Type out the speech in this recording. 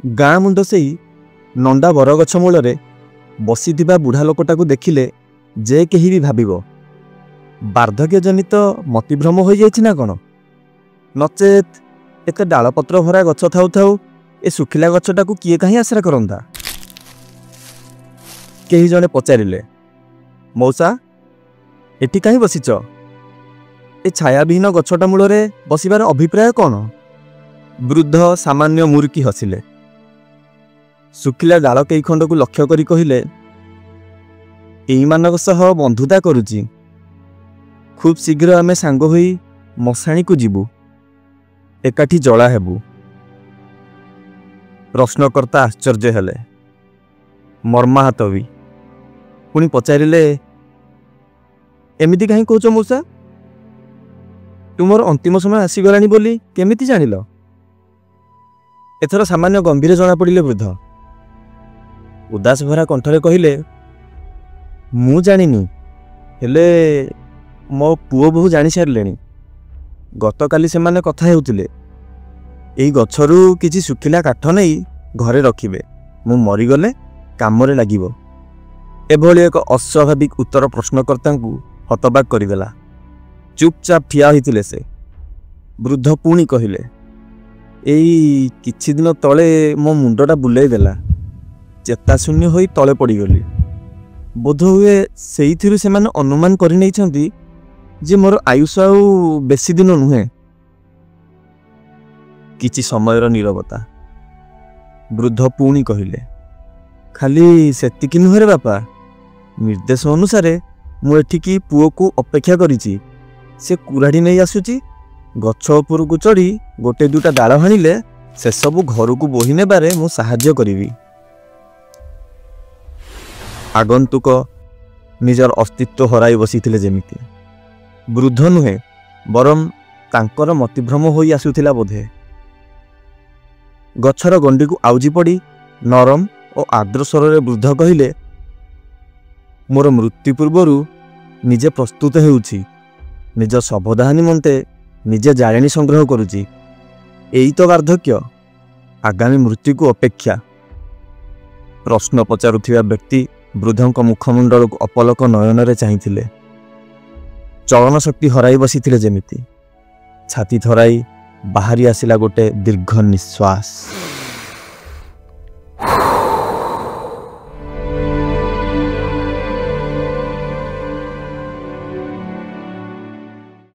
ଗାଁ ମୁଣ୍ଡ ସେଇ ନଣ୍ଡା ବରଗଛ ମୂଳରେ ବସିଥିବା ବୁଢ଼ା ଲୋକଟାକୁ ଦେଖିଲେ ଯେ କେହି ବି ଭାବିବ ବାର୍ଦ୍ଧକ୍ୟଜନିତ ମତିଭ୍ରମ ହୋଇଯାଇଛି ନା କ'ଣ? ନଚେତ୍ ଏତେ ଡାଳପତ୍ର ଭରା ଗଛ ଥାଉ ଥାଉ ଏ ଶୁଖିଲା ଗଛଟାକୁ କିଏ କାହିଁ ଆଶ୍ରା କରନ୍ତା? କେହି ଜଣେ ପଚାରିଲେ, ମଉସା, ଏଠି କାହିଁ ବସିଛ? ଏ ଛାୟାବିହୀନ ଗଛଟା ମୂଳରେ ବସିବାର ଅଭିପ୍ରାୟ କ'ଣ? ବୃଦ୍ଧ ସାମାନ୍ୟ ମୁରୁକି ହସିଲେ। ଶୁଖିଲା ଡାଳ କେଇଖଣ୍ଡକୁ ଲକ୍ଷ୍ୟ କରି କହିଲେ, ଏଇମାନଙ୍କ ସହ ବନ୍ଧୁତା କରୁଛି। ଖୁବ୍ ଶୀଘ୍ର ଆମେ ସାଙ୍ଗ ହୋଇ ମଶାଣିକୁ ଯିବୁ, ଏକାଠି ଜଳା ହେବୁ। ପ୍ରଶ୍ନକର୍ତ୍ତା ଆଶ୍ଚର୍ଯ୍ୟ ହେଲେ, ମର୍ମାହତ ବି। ପୁଣି ପଚାରିଲେ, ଏମିତି କାହିଁ କହୁଛ ମଉସା? ତୁମର ଅନ୍ତିମ ସମୟ ଆସିଗଲାଣି ବୋଲି କେମିତି ଜାଣିଲ? ଏଥର ସାମାନ୍ୟ ଗମ୍ଭୀର ଜଣାପଡ଼ିଲେ ବୃଦ୍ଧ। ଉଦାସ ଭରା କଣ୍ଠରେ କହିଲେ, ମୁଁ ଜାଣିନି, ହେଲେ ମୋ ପୁଅ ବୋହୂ ଜାଣିସାରିଲେଣି। ଗତକାଲି ସେମାନେ କଥା ହେଉଥିଲେ, ଏଇ ଗଛରୁ କିଛି ଶୁଖିଲା କାଠ ନେଇ ଘରେ ରଖିବେ, ମୁଁ ମରିଗଲେ କାମରେ ଲାଗିବ। ଏଭଳି ଏକ ଅସ୍ୱାଭାବିକ ଉତ୍ତର ପ୍ରଶ୍ନକର୍ତ୍ତାଙ୍କୁ ହତବାକ୍ କରିଦେଲା। ଚୁପଚାପ ଠିଆ ହୋଇଥିଲେ ସେ। ବୃଦ୍ଧ ପୁଣି କହିଲେ, ଏଇ କିଛି ଦିନ ତଳେ ମୋ ମୁଣ୍ଡଟା ବୁଲେଇ ଦେଲା, ଚେତାଶୂନ୍ୟ ହୋଇ ତଳେ ପଡ଼ିଗଲି। ବୋଧହୁଏ ସେଇଥିରୁ ସେମାନେ ଅନୁମାନ କରିନେଇଛନ୍ତି ଯେ ମୋର ଆୟୁଷ ଆଉ ବେଶୀ ଦିନ ନୁହେଁ। କିଛି ସମୟର ନୀରବତା। ବୃଦ୍ଧ ପୁଣି କହିଲେ, ଖାଲି ସେତିକି ନୁହେଁରେ ବାପା, ନିର୍ଦ୍ଦେଶ ଅନୁସାରେ ମୁଁ ଏଠିକି ପୁଅକୁ ଅପେକ୍ଷା କରିଛି। ସେ କୁରାଢ଼ି ନେଇ ଆସୁଛି, ଗଛ ଉପରକୁ ଚଢ଼ି ଗୋଟେ ଦୁଇଟା ଡାଳ ହାଣିଲେ ସେସବୁ ଘରକୁ ବୋହି ନେବାରେ ମୁଁ ସାହାଯ୍ୟ କରିବି। ଆଗନ୍ତୁକ ନିଜର ଅସ୍ତିତ୍ୱ ହରାଇ ବସିଥିଲେ ଯେମିତି। ବୃଦ୍ଧ ନୁହେଁ, ବରଂ ତାଙ୍କର ମତିଭ୍ରମ ହୋଇ ଆସୁଥିଲା ବୋଧେ। ଗଛର ଗଣ୍ଡିକୁ ଆଉଜି ପଡ଼ି ନରମ ଓ ଆର୍ଦ୍ର ସ୍ୱରରେ ବୃଦ୍ଧ କହିଲେ, ମୋର ମୃତ୍ୟୁ ପୂର୍ବରୁ ନିଜେ ପ୍ରସ୍ତୁତ ହେଉଛି, ନିଜ ଶବଦାହ ନିମନ୍ତେ ନିଜେ ଜାଳେଣି ସଂଗ୍ରହ କରୁଛି। ଏଇ ତ ବାର୍ଦ୍ଧକ୍ୟ, ଆଗାମୀ ମୃତ୍ୟୁକୁ ଅପେକ୍ଷା। ପ୍ରଶ୍ନ ପଚାରୁଥିବା ବ୍ୟକ୍ତି ବୃଦ୍ଧଙ୍କ ମୁଖମଣ୍ଡଳକୁ ଅପଲକ ନୟନରେ ଚାହିଁଥିଲେ। ଚଳନ ଶକ୍ତି ହରାଇ ବସିଥିଲେ ଯେମିତି। ଛାତି ଥରାଇ ବାହାରି ଆସିଲା ଗୋଟେ ଦୀର୍ଘ ନିଶ୍ୱାସ।